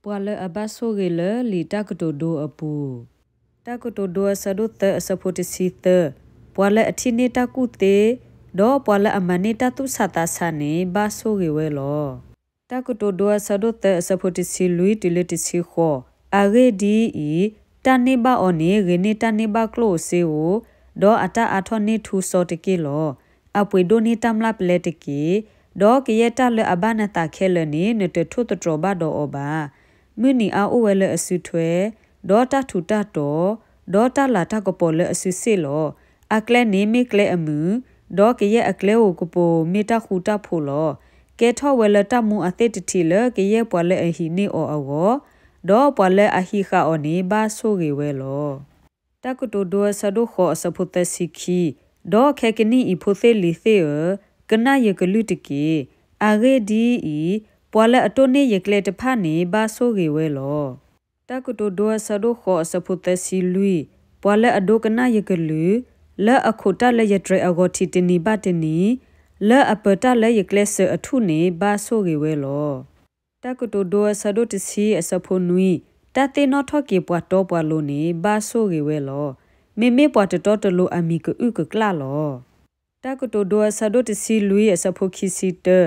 ပှၤလၢအဘၣ်ဆိၣ်ဂ့ၤလၢလံာ်တၢ်ကတိၤဒိအပူၤ. တၢ်ကတိၤဒိအဆၢဒိၣ်သၢအဆၢဖိတဆံသၢ, ပှၤလၢအထံၣ်န့ၢ်တၢ်ကူၣ်သ့, ဒီးပှၤလၢအမၤန့ၢ်တၢ်သူၣ်ဆးသးဆးန့ၣ် ဘၣ်ဆိၣ်ဂ့ၤဝဲလီၤ. တၢ်ကတိၤဒိအဆၢဒိၣ်သၢအဆၢဖိတဆံလွံၢ်တုၤလၢတဆံဃိး, အဂ့ၢ်ဒ်အံၤ, တၢ်န့ၢ်ဘၣ်အီၤန့ၣ် ဂ့ၤန့ၢ်တၢ်န့ၢ်ဘၣ်ကျိၣ်ဧိၤစ့ဧိၤ, ဒီးအတၢ်အါထီၣ်န့ၢ်ထူစီတက့ၢ်လီၤ. အပှ့ၤဒိၣ်န့ၢ်တၢ်မျၢ်ပျဲတက့ၢ်. ဒီးကယဲၢ်တၢ်လၢအဘၣ်နသးခဲလၢာ်န့ၣ် နတထိၣ်သတြီၤဘၣ်ဒီးအီၤဘၣ်. မုၢ်နံၤအါအိၣ်ဝဲလၢအစုထွဲ, ဒီးတၢ်ထူးတၢ်တီၤ, ဒီးတၢ်လၤတၢ်ကပီၤလၢအစုစ့ၣ်လီၤ. အကျဲန့ၣ်မ့ၢ်ကျဲအမုာ်, ဒီးကယဲၢ်အကျဲဧိၤကပိၤမ့ၢ်တၢ်ဃူတၢ်ဖိးလီၤ. ကဲထီၣ်ဝဲလၢတၢ်မူအသ့ၣ်တထံးလၢကယဲၢ်ပှၤလၢအဟံးန့ၢ်အီၤအဂီၢ်, ဒီးပှၤလၢအဟံးဃာ်အီၤန့ၣ် ဘၣ်ဆိၣ်ဂ့ၤဝဲလီၤ. တၢ်ကတိၤဒိအဆၢဒိၣ်ဃိးအဆၢဖိသၢဆံခံ, ဒီးခဲကနံၣ်အံၤဖိသ့ၣ်လံၤသ့ၣ်ဧၢ, ကနၣ်ယကလုၢ်တက့ၢ်. အဂ့ၢ်ဒ်အံၤ, ပှၤလၢအတိၢ်န့ၢ်ယကျဲတဖၣ်န့ၣ် ဘၣ်ဆိၣ်ဂ့ၤဝဲလီၤ. တၢ်ကတိၤဒိအဆၢဒိၣ်ဃိးအဆၢဖိသၢဆံလွံၢ်, ပှၤလၢအဒိကနၣ်ယကလုၢ်, လၢအခိးတၢ်လၢယတြဲၤအဂီၤထံးတနံၤဘၣ်တနံၤ, လၢအပၢတၢ်လၢယကျဲစၢၤအထူၣ်န့ၣ် ဘၣ်ဆိၣ်ဂ့ၤဝဲလီၤ. တၢ်ကတိၤဒိအဆၢဒိၣ်တဆံအဆၢဖိနွံ, တၢ်သ့ၣ်နီၣ်ထီၣ်က့ၤပှၤတီပှၤလိၤန့ၣ် ဘၣ်ဆိၣ်ဂ့ၤဝဲလီၤ. မ့မ့ၢ်ပှၤတတီတလိၤအမံၤကအုၣ်ကကျၣ်လီၤ. တၢ်ကတိၤဒိအဆၢဒိၣ်တဆံလွံၢ်အဆၢဖိခံဆံတၢ,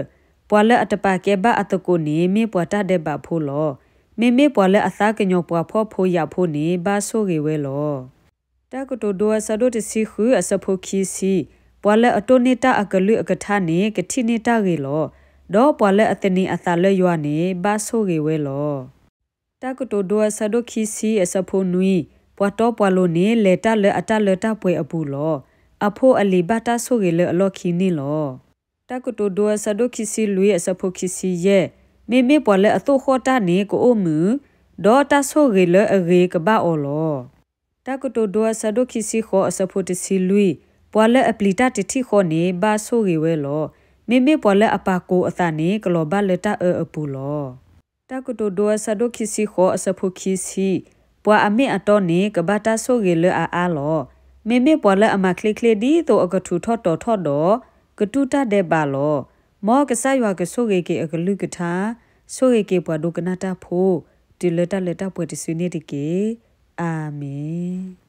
ပှၤလၢအတပာ်ကဲဘၣ်အသကိးန့ၣ် မ့ၢ်ပှၤတၢ်ဒဲးဘးဖိလီၤ. မ့မ့ၢ်ပှၤလၢအသးကညီၤပှၤဖှီၣ်ဖိယာ်ဖိန့ၣ် ဘၣ်ဆိၣ်ဂ့ၤဝဲလီၤ. တၢ်ကတိၤဒိအဆၢဒိၣ်တဆံဃုအဆၢဖိခံဆံ, ပှၤလၢအတိၢ်န့ၢ်တၢ်အကလုၢ်အကထါန့ၣ် ကထံၣ်န့ၢ်တၢ်ဂ့ၤလီၤ. ဒီးပှၤလၢအသန့ၤအသးလၢယွၤန့ၣ် ဘၣ်ဆိၣ်ဂ့ၤဝဲလီၤ. တၢ်ကတိၤဒိအဆၢဒိၣ်ခံဆံအဆၢဖိနွံ, ပှၤတီပှၤလိၤန့ၣ် လဲၤတၢ်လၢအတၢ်လၢတၢ်ပှဲၤအပူၤလီၤ. အဖိအလံၤဘၣ်တၢ်ဆိၣ်ဂ့ၤလၢအလီၢ်ခံန့ၣ်လီၤ. တၢ်ကတိၤဒိအဆၢဒိၣ်ခံဆံလွံၢ်အဆၢဖိခံဆံယဲၢ်, မ့မ့ၢ်ပှၤလၢအသိၣ်ဃီၣ်တၢ်န့ၣ် ကအိၣ်မုာ်, ဒီးတၢ်ဆိၣ်ဂ့ၤလၢအဂ့ၤကဘၣ်အီၤလီၤ. တၢ်ကတိၤဒိအဆၢဒိၣ်ခံဆံဃိးအဆၢဖိတဆံလွံၢ်, ပှၤလၢအပျံၤတၢ်တထံၣ်ဃီန့ၣ် ဘၣ်ဆိၣ်ဂ့ၤဝဲလီၤ. မ့မ့ၢ်ပှၤလၢအပာ်ကိးအသးန့ၣ် ကလီၤဘၣ်လၢတၢ်အၢအပူၤလီၤ. တၢ်ကတိၤဒိအဆၢဒိၣ်ခံဆံဃိးအဆၢဖိခံဆံ, ပှၤအမ့ၢ်အတီန့ၣ် ကဘၣ်တၢ်ဆိၣ်ဂ့ၤလၢအအါလီၤ. မ့မ့ၢ်ပှၤလၢအမၤချ့ချ့ဒ်သိးအကထူးထီၣ်တီၤထီၣ်ဒီး ကတူၢ်တၢ်ဒဲးဘးလီၤ. မ်ကစၢ်ယွၤကဆိၣ်ဂ့ၤက့ၤအကလုၢ်ကထါ, ဆိၣ်ဂ့ၤက့ၤပှၤဒိကနၣ်တၢ်ဖိ, တုၤလၢတၢ်လၢတၢ်ပှဲၤတစုန့ၣ်တက့ၢ်. အၤမ့ၣ်.